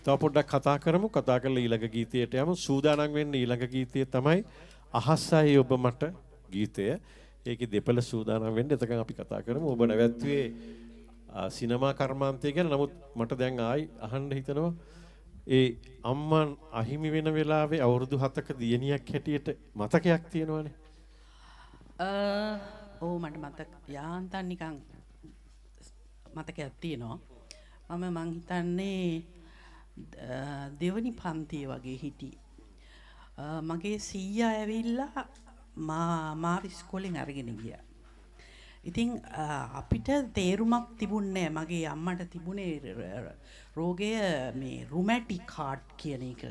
තව පොඩ්ඩක් කතා කරමු. කතා කරලා ඊළඟ ගීතයට යමු. සූදානම් වෙන්න ඊළඟ ගීතය තමයි අහසයි ඔබ මට ගීතය. ඒකේ දෙපළ සූදානම් වෙන්න. එතකන් අපි කතා කරමු. ඔබ නැවැත්තුවේ සිනමා කර්මාන්තය ගැන. නමුත් මට දැන් ආයි අහන්න හිතෙනවා ඒ අම්මා අහිමි වෙන වෙලාවේ අවුරුදු 7ක දියණියක් හැටියට මතකයක් තියෙනවනේ. ඔව් මට මතක යාන්තම් නිකන් මතකයක් තියෙනවා. මං හිතන්නේ දෙවනි පන්තිය වගේ හිටියේ. මගේ සීයා ඇවිල්ලා මාව ඉස්කෝලෙන් අරගෙන ගියා. ඉතින් අපිට තේරුමක් තිබුණේ නෑ. මගේ අම්මට තිබුණේ රෝගය මේ රුමැටික් හાર્ට් කියන එක.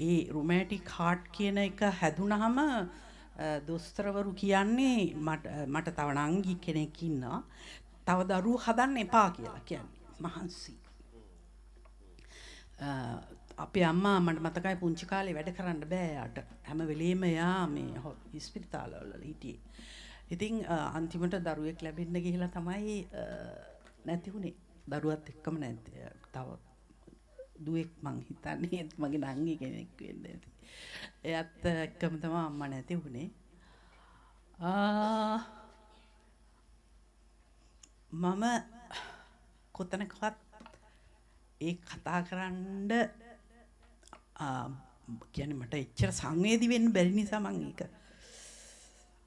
ඒ රුමැටික් හાર્ට් කියන එක හැදුනහම දොස්තරවරු කියන්නේ මට තව නංගි කෙනෙක් ඉන්නවා. තව දරුවෝ හදන්න එපා කියලා කියන්නේ. මහන්සි. අපේ අම්මා මට මතකයි පුංචි කාලේ වැඩ කරන්න බෑ එයාට. හැම වෙලේම එයා මේ ඉස්පිරිතාලවල හිටියේ. ඉතින් අන්තිමට දරුවෙක් ලැබෙන්න ගිහිලා තමයි නැති වුණේ. දරුවත් එක්කම නැති. තව දුවෙක් මං හිතන්නේ මගේ නංගි කෙනෙක් වෙන්න ඇති. එයත් එක්කම තමයි අම්මා නැති වුණේ. මම කොතනකවත් ඒ කතා කරන්න කියන්නේ මට එච්චර සංවේදී වෙන්න බැරි නිසා මං ඒක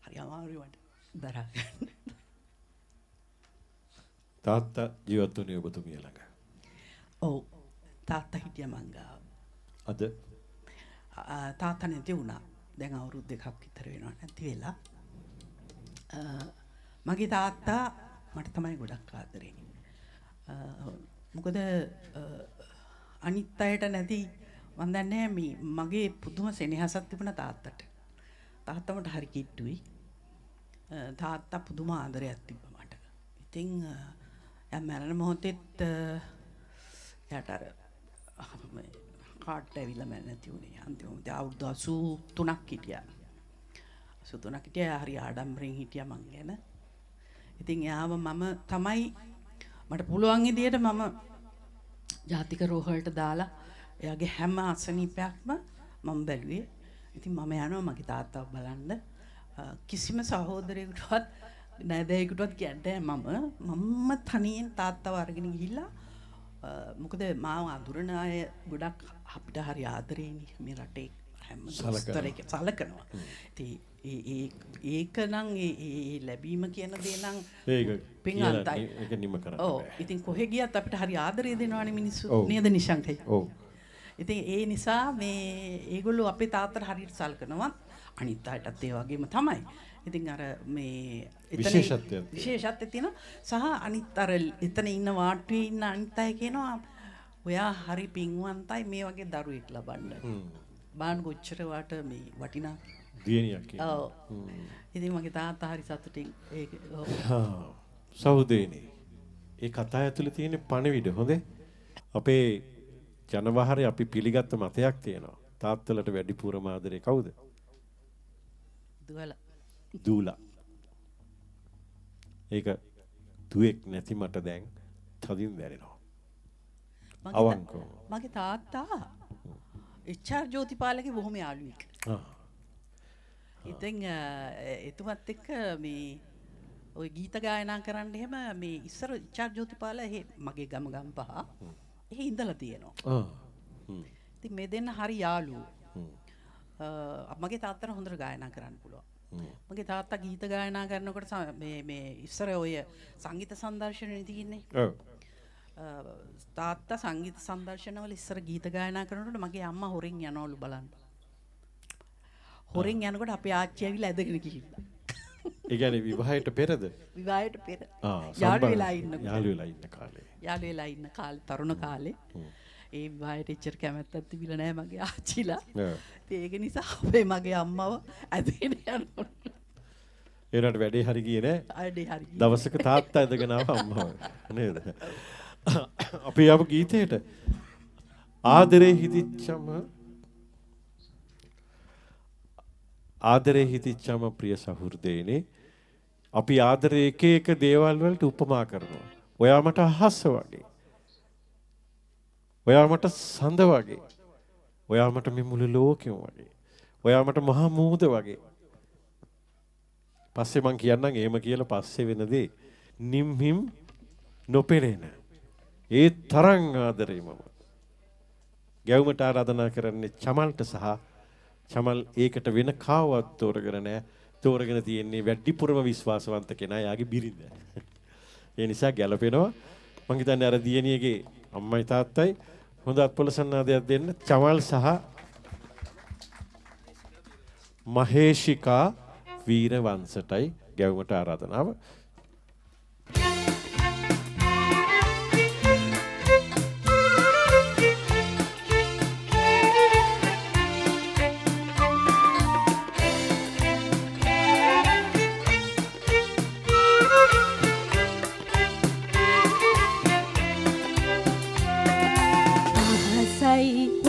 හරි අමාරුයි මට දරා ගන්න. තාත්තා ජීවත් වුණේ ඔබතුමිය ළඟ? ඔව්, තාත්තා හිටියා මං ගාව. අද? තාත්තා නැති වුණා. දැන් අවුරුදු 2ක් විතර වෙනවා නැති වෙලා. මගේ තාත්තා මට තමයි ගොඩක් ආදරේ. මොකද අනිත් අයට නැති මං දන්නේ මේ මගේ පුදුම සෙනෙහසක් තිබුණා තාත්තට. තාත්තා මට හරි කිට්ටුයි. තාත්තා පුදුම ආදරයක් තිබ්බා මට. ඉතින් එයා මැරෙන මොහොතෙත් එයාට අර මේ කාට් ඇවිල්ලා මැ නැති වුණේ. අන්තිමට අවුරුදු 83ක් හිටියා. 83ක් හිටියා. එයා හරි ආඩම්බරෙන් හිටියා මං ගැන. ඉතින් එයාව මම තමයි මට පුළුවන් විදියට මම ජාතික රෝහලට දාලා එයාගේ හැම අසනීපයක්ම මම බැලුවේ. ඉතින් මම යනවා මගේ තාත්තව බලන්න. කිසිම සහෝදරයෙකුටවත් නෑදෑයෙකුටවත් කියන්නේ නෑ. මම තනියෙන් තාත්තව අරගෙන ගිහිල්ලා මොකද මාව අඳුරන අය ගොඩක් අපිට හරි ආදරේනේ මේ රටේ හැම දොස්තරයෙක් සලකනවා. ඉතින් ඒක නම් ඒ ලැබීම කියන දේ නම් ඒක පින් කියලා අන්තයි. ඒක නිම කරන්න ඔව්. බෑ. ඉතින් කොහෙ ගියත් අපිට හරි ආදරය දෙනවනේ මිනිස්සු. ඔව්. නේද නිශංකයි? ඔව්. ඉතින් ඒ නිසා මේ ඒගොල්ලෝ අපේ තාත්තට හරියට සලකනවා. අනිත් අයටත් ඒ වගේම තමයි. ඉතින් අර මේ එතන විශේෂත්වයක් තියෙනවා. විශේෂත්වයක් තියෙනවා. සහ අනිත් අර එතන ඉන්න වාට්ටුවේ ඉන්න අනිත් අය කියනවා ඔයා හරි පින්වන්තයි මේ වගේ දරුවෙක් ලබන්න. බලන්න කොච්චර වාට මේ වටිනා දියණියක් කියලා. ඔව්. ඉතින් මගේ තාත්තා හරි සතුටින් ඒක ඔව්. සහෝදරයනි, ඒ කතාව ඇතුලේ තියෙන පණිවිඩ හොඳේ. අපේ ජනවහරේ අපි පිළිගත්ත මතයක් තියෙනවා. තාත්තලට වැඩිපුරම ආදරේ කවුද? දුවලා. දූලා. ඒක දුවෙක් නැති මට දැන් තදින් දැනෙනවා. අවංකවම. මගේ තාත්තා එච්.ආර්. ජෝතිපාලගේ බොහොම යාළුවෙක්. ඉතින් එතුමත් එක්ක මේ ඔය ගීත ගායනා කරන්න එහෙම මේ ඉස්සර එච්.ආර්. ජෝතිපාල එහෙ මගේ ගම ගම්පහ එහෙ ඉඳලා තියෙනවා. ඉතින් මේ දෙන්න හරි යාළුවෝ. මගේ තාත්තට හොඳට ගායනා කරන්න පුළුවන්. මගේ තාත්තා ගීත ගායනා කරනකොට මේ ඉස්සර ඔය සංගීත සංදර්ශනනේ තියෙන්නේ. තාත්තා සංගීත සංදර්ශනවල ඉස්සර ගීත ගායනා කරනකොට මගේ අම්මා හොරෙන් යනවලු බලන්න. හොරෙන් යනකොට අපේ ආච්චි ඇවිල්ලා ඇදගෙන ගිහිල්ලා. ඒ කියන්නේ විවාහයට පෙරද? විවාහයට පෙර. යාළු වෙලා ඉන්න යාළු වෙලා ඉන්න කාලේ. යාළු වෙලා ඉන්න කාලේ, තරුණ කාලේ. ඒ විවාහයට එච්චර කැමැත්තක් තිබිලා නෑ මගේ ආච්චිලා. ඉතින් ඒක නිසා අපේ මගේ අම්මව ඇදගෙන යනවා. ඒ වුණාට වැඩේ හරි ගියේ නෑ. වැඩේ හරි ගියේ. දවසක තාත්තා ඇදගෙන ආව අම්මව. නේද? අපි ආපු ගීතේට ආදරේ හිතිච්චම ආදරේ හිතිච්චම ප්‍රිය සහෘදේනේ අපි ආදරේ එක එක දේවල් වලට උපමා කරනවා. ඔයා මට අහස වගේ. ඔයා මට සඳ වගේ. ඔයා මට මේ මුළු ලෝකෙම වගේ. ඔයා මට මහා මූද වගේ. පස්සේ මං කියන්නම් එහෙම කියලා පස්සේ වෙන දේ. නිම්හිම් නොපෙනෙන ඒ තරම් ආදරේ මම. ගැවුමට ආරාධනා කරන්නේ චමල්ට සහ චමල් ඒකට වෙන කාවවත් තෝරගෙන නෑ. තෝරගෙන තියෙන්නේ වැඩිපුරම විශ්වාසවන්ත කෙනා යාගේ බිරිඳ. ඒ නිසා ගැලපෙනවා. මං හිතන්නේ අර දියණියගේ අම්මයි තාත්තයි හොඳ අත්පොළ සන්නාදයක් දෙන්න. චමල් සහ මහේෂිකා වීරවංශටයි ගැවුමට ආරාධනාව.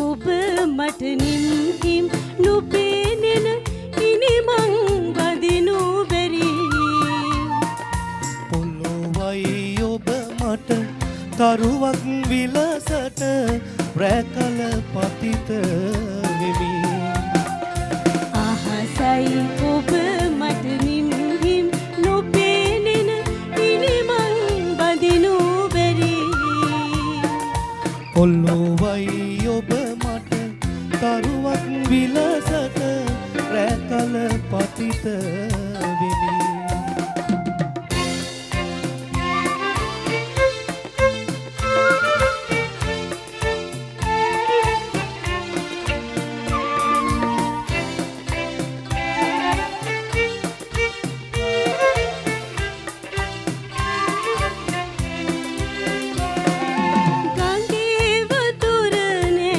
ඔබ මට නිම්හිම් නොපෙනෙන ඉනිමං බඳිනු බැරි. පොළොවයි ඔබ මට තරුවක් විලසට රැකල පතිත වෙමි. අහසයි ඔබ මට නිම්හිම් නොපෙනෙන ඉනිමං බඳිනු බැරි. පොළොවයි ඔබ මට තරුවක් විලසට රැකල පතිත වෙමි. ගඟේ වතුර නෑ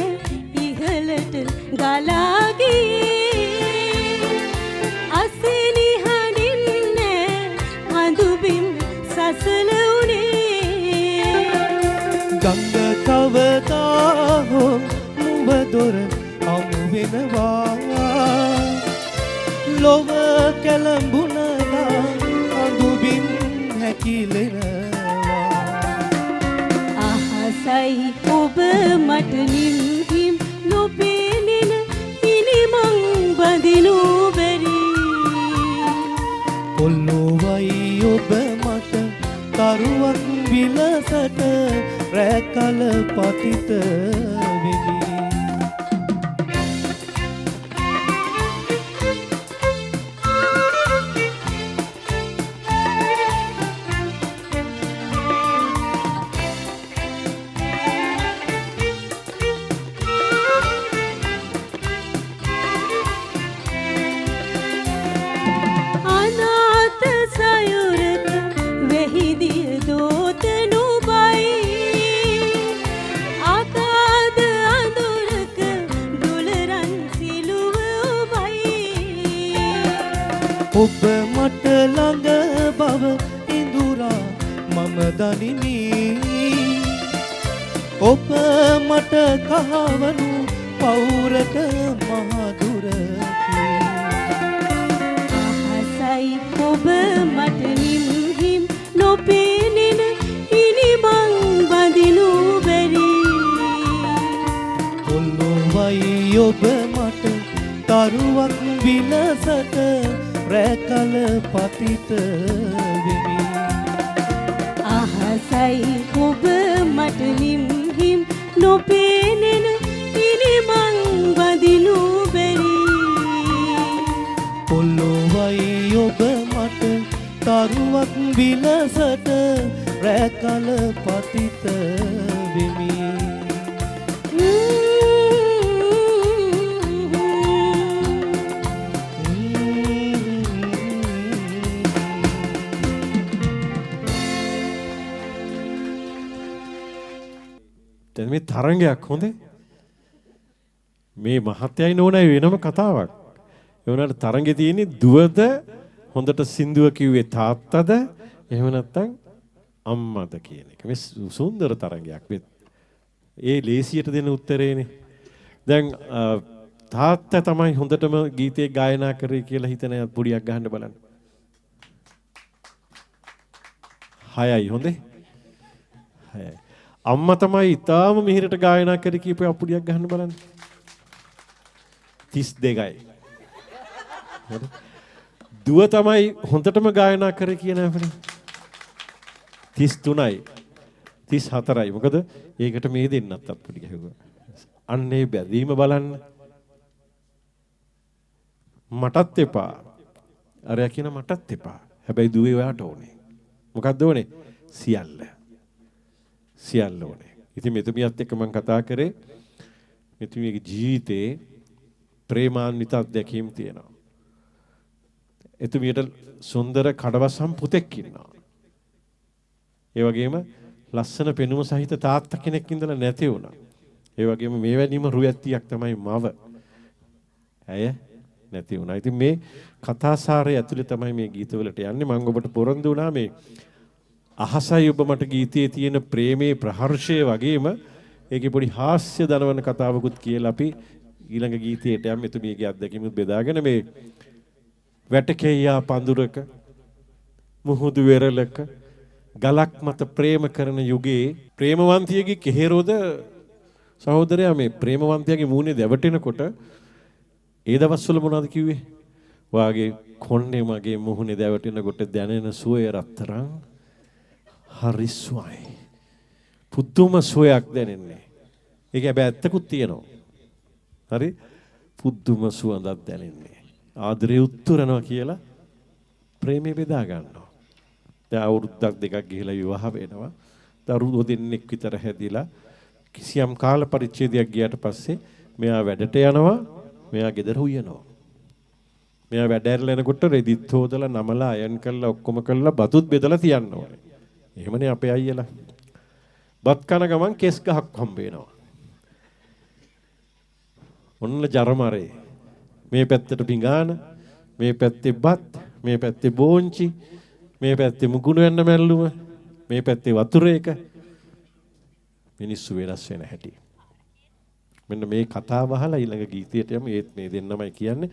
ඉහළට ගලා ගියේ. අසිනි හඬින් නෑ හඳු බිම් සසල වුණේ. ගඟ කවදා හෝ නුඹ දොර හමු වෙනවා. ලොව කැළඹුණා හඳු බිම් හැකිලෙනවා. අහසයි ඔබ මට නිම්හිම් නොපෙනෙන ඉනිමං බඳිනු බැරි. පොළොවයි ඔබ මට තරුවක් විලසට රැකල පතිත වෙමි. අනාථ සයුරක වැහිදිය දෝත නුඹයි. අගාධ අඳුරක දුලරන් සිලුව ඔබයි. ඔබ මට ළඟ බව ඉඳුරා මම දනිමි. ඔබ මට කහවනු පවුරට මහ දුරකි. අහසයි ඔබ මට නිම්හිම් නොපෙනෙන ඉනිමං බඳිනු බැරි. පොළොවයි ඔබ මට තරුවක් විලසට රැකල පතිත වෙමි. අහසයි ඔබ මට නිම්හිම් නොපෙනෙන ඉනිමං බඳිනු බැරි. පොළොවයි ඔබ මට තරුවක් විලසට රැකල පතිත වෙමි. දැන් මේ තරංගයක් හොඳේ. මේ මහත්තයයි නෝනයි වෙනම කතාවක්. ඒ වුණාට තරංගේ තියෙන්නේ දුවද හොඳට සින්දුව කිව්වේ තාත්තද එහෙම නැත්නම් අම්මද කියන එක. මේ සුන්දර තරංගයක්. මේ ඒ ලේසියට දෙන උත්තරේනේ. දැන් තාත්තා තමයි හොඳටම ගීතේ ගායනා කරේ කියලා හිතන අය පොඩියක් ගහන්න බලන්න. 6යි හොඳේ. 6යි. අම්මා තමයි ඉතාම මිහිරට ගායනා කර කියපු අප්පුඩියක් ගහන්න බලන්න. 32යි. හරි. දුව තමයි හොඳටම ගායනා කර කියන අපිට 33යි. 34යි. මොකද ඒකට මේ දෙන්නත් අප්පුඩි ගැහුවා. අන්න ඒ බැඳීම බලන්න. මටත් එපා. අරයා කියන මටත් එපා. හැබැයි දුවේ ඔයාට ඕනේ. මොකද්ද ඕනේ? සියල්ල. සියල්ල ඕනේ. ඉතින් මෙතුමියත් එක්ක මම කතා කරේ මෙතුමියගේ ජීවිතේ ප්‍රේමාන්විත අත්දැකීම් තියෙනවා. එතුමියට සුන්දර කඩවසම් පුතෙක් ඉන්නවා. ඒ වගේම ලස්සන පෙනුම සහිත තාත්තා කෙනෙක් ඉඳලා නැති වුණා. ඒ වගේම මේ වැනිම රුවැත්තියක් තමයි මව. ඇය නැති වුණා. ඉතින් මේ කතාසාරය ඇතුලේ තමයි මේ ගීතවලට යන්නේ. මම ඔබට පොරොන්දු වුණා මේ අහසයි ඔබ මට ගීතයේ තියෙන ප්‍රේමයේ ප්‍රහර්ෂය වගේම ඒකේ පොඩි හාස්‍ය දනවන කතාවකුත් කියලා අපි ඊළඟ ගීතයට යම් එතුමියගේ අත්දැකීමුත් බෙදාගෙන මේ වැටකෙයියා පඳුරක මුහුදු වෙරළක ගලක් මත ප්‍රේම කරන යුගයේ ප්‍රේමවන්තියගේ කෙහෙරොද සහෝදරයා මේ ප්‍රේමවන්තියගේ මූණේ දැවටෙනකොට ඒ දවස්වල මොනවද කිව්වේ? ඔයාගේ කොණ්ඩේ මගේ මුහුණේ දැවටෙනකොට දැනෙන සුවය රත්තරන් හරි සුවයි. පුදුම සුවයක් දැනෙන්නේ. ඒක හැබැයි ඇත්තකුත් තියෙනවා. හරි? පුදුම සුවඳක් දැනෙන්නේ. ආදරේ උත්තරනවා කියලා ප්‍රේමය බෙදා ගන්නවා. දැන් අවුරුද්දක් දෙකක් ගිහිලා විවාහ වෙනවා. දරුවෝ දෙන්නෙක් විතර හැදිලා කිසියම් කාල පරිච්ඡේදයක් ගියාට පස්සේ මෙයා වැඩට යනවා, මෙයා ගෙදර උයනවා. මෙයා වැඩ ඇරලා එනකොට රෙදිත් හොදලා නමලා අයන් කරලා ඔක්කොම කරලා බතුත් බෙදලා තියන්න ඕනේ. එහෙමනේ අපේ අයියලා. බත් කන ගමන් කෙස් ගහක් හම්බ වෙනවා. ඔන්න ජරමරේ. මේ පැත්තට පිඟාන, මේ පැත්තේ බත්, මේ පැත්තේ බෝංචි, මේ පැත්තේ මුකුණු වෙන්න මැල්ලුම, මේ පැත්තේ වතුර එක. මිනිස්සු වෙනස් වෙන හැටි. මෙන්න මේ කතාව අහලා ඊළඟ ගීතයට යමු. ඒත් මේ දෙන්නමයි කියන්නේ.